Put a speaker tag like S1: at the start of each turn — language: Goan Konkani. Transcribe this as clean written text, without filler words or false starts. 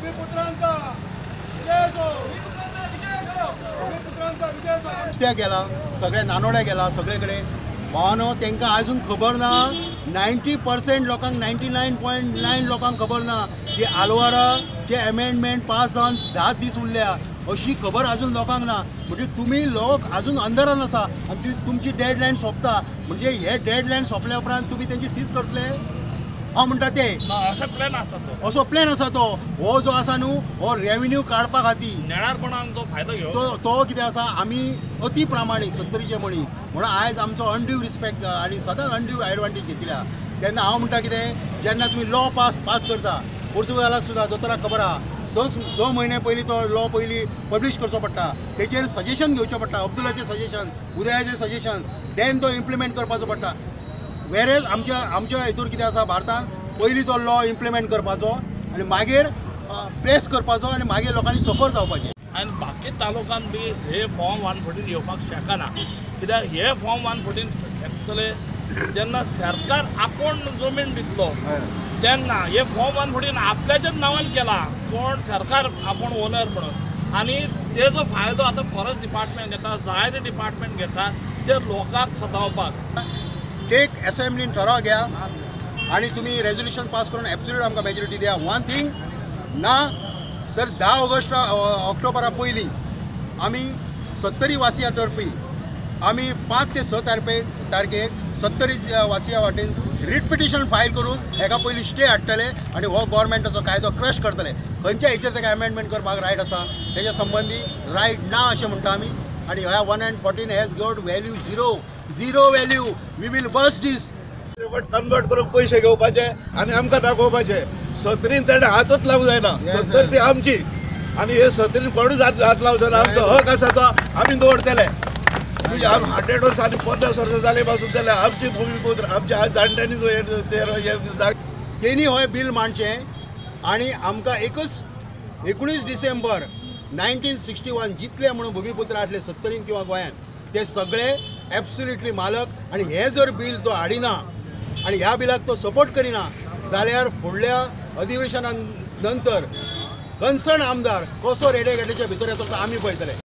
S1: भूमिपुत्रांचा विजय असो, भूमिपुत्रांचा विजय असो. रस्त्याक गेला, सगळे नानोड्या गेला, सगळे कडेन भावानो तांकां अजून खबर ना. 90% लोकांक, 99.9 लोकांक खबर ना की आलवाराचे एमेंडमेंट पास जावन 10 दीस उरल्या अशी खबर अजून लोकांक ना. म्हणजे तुमी लोक अजून अंदरान आसा आनी तुमची डेडलायन सोंपता. म्हणजे हे डेडलायन सोंपल्या उपरांत तुमी तेंची सीज करतले. हांव म्हणटा ते
S2: असो प्लॅन आसा तो,
S1: असो प्लॅन आसा तो. हो जो आसा न्हू हो रेवेन्यू काडपा खातीर
S2: नेणारपणान तो फायदो घेवन
S1: तो कितें आसा, आमी अती प्रामाणीक सत्तरीचे मनीस म्हणून आयज आमचो अनड्यू रिस्पेक्ट आनी सदांच अनड्यू एडवांटेज घेतल्या. तेन्ना हांव म्हणटा कितें, जेन्ना तुमी लॉ पास करता, पोर्तुगालाक सुद्दां दोतोराक खबर आहा 6 म्हयने पयलीं तो लॉ पयलीं पब्लीश करचो पडटा, तेचेर सजेशन घेवचें पडटा, अब्दुलाचें सजेशन, उदयाचें सजेशन, देन तो इम्प्लिमेंट करपाचो पडटा. वेरेज आमच्या आमच्या हितूर कितें आसा, भारतान पयलीं तो लॉ इम्प्लिमेंट करपाचो आनी मागीर प्रेस करपाचो आनी मागीर लोकांनी सफर जावपाचें.
S2: आनी बाकी तालुकान बी हे फॉर्म 114 येवपाक शकना, कित्याक हे फॉर्म 114 घेतले जेन्ना सरकार आपूण जमीन दितलो तेन्ना हे फॉर्म 114 आपल्याच्याच नांवान केला, कोण सरकार आपूण ओनर म्हणून. आनी तेजो फायदो आतां फॉरेस्ट डिपार्टमेंट घेता, जायते डिपार्टमेंट घेता ते लोकांक सतावपाक.
S1: टेक असेंब्लीन ठराव घ्या आनी तुमी रेजोल्युशन पास करून एब्सोल्यूट आमकां मेजॉरिटी द्या. वन थिंग ना तर 10 ऑगस्ट ऑक्टोबरा पयलीं आमी सत्तरी वासिया तर्फी आमी 5 ते 6 तारखेक सत्तरी वासिया वाटेन रिट पिटिशन फायल करून हेका पयलीं स्टे हाडटले आनी हो गव्हर्मेंटाचो कायदो क्रश करतले. खंयच्या हेचेर ताका अमेंडमेंट करपाक रायट आसा तेच्या संबंदी रायट ना अशें म्हणटा आमी. आनी ह्या 114 has got value zero value. We will burst this.
S3: Convert करून पयशे घेवपाचे आनी आमकां दाखोवपाचे. सत्तरीन तेणें हातूच लावंक जायना, सत्तर ती आमची आनी हे सत्तरीन कोणूच हात लावचो ना. आमचो हक आसा तो आमी दवरतले. म्हणजे आमी 100 वर्सां आनी 50 वर्सां जाले पासून जाल्यार आमची भुमिपुत्र आमच्या जाणट्यांनी
S1: तेणी हो बील मांडचें आनी आमकां एकच 19 डिसेंबर 1961 जितले म्हणून भुमिपुत्र आसले सत्तरीन किंवा गोंयांत ते सगळे एब्सोल्युटली मालक. आनी हें जर बील तो हाडिना आनी ह्या बिलाक तो सपोर्ट करिना जाल्यार फुडल्या अधिवेशना नंतर कन्सर्न आमदार कसो रेडेगाडीच्या भितर येतो तो आमी पळयतले.